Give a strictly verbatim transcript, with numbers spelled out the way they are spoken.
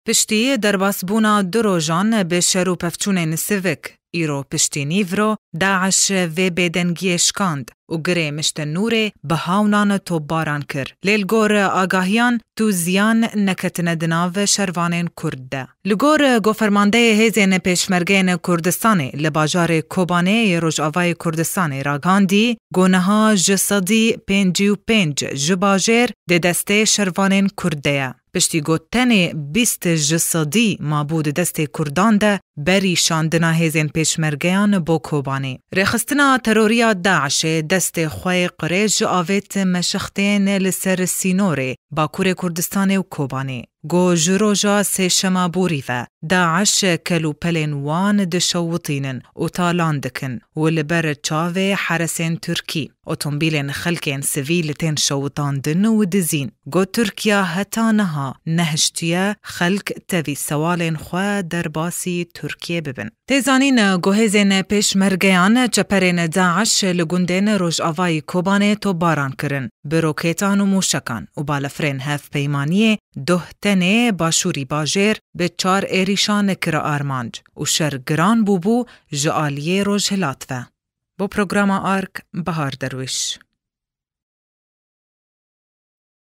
Piştî derbasbûna du rojan bi şer û pevçûnên sivik, îro piştî nîvro, DAIŞ vê bêdengiyê şikand û girê Mişte Nûrê bi hawnan topbaran kir. Lê li gor agahiyan, tu ziyan neketine di nav şervanên Kurd de. Li gor, e, gofermandeyê hêzên pêşmergeyên Kurdistanê li bajarê Kobanê yê Rojavayê Kurdistanê ragandî, ku niha ji sedî pêncî û pênc ji bajêr di destê şervanên Kurd de ye. Piştî ku tenê bîst ji sedî mabû di destê Kurdan de, berî şandina hêzên pêşmergeyan bo Kobanê. Rêxistina teroriya DAIŞê destê xwe yê qirêj avêt meşextên li ser sînorê Bakurê Kurdistanê û Kobanê. Go ji roja sêşema borî ve, DAIŞ kel û pelên wan dişewitînin û talan dikin û li ber çavê heresên Tirkî, otomobîlên xelkên sivîl tên şewitandin û dizîn. Go Tirkiya heta niha nehiştiye xelk tevî sewalên xwe derbasî Tirkiyê bibin. Tê zanîn, guhêzên pêşmergeyan çeperên DAIŞ li gundên rojavayî Kobanê topbaran kirin, bi rokêtan û mûşekan û balefirên hevpeymaniyê duh tenê başûrî bajêr bi çar êrîşan kire armanc û şer giran bûbû ji aliyê rojhilat ve. Bo programa Ark, Bahar Derwîş.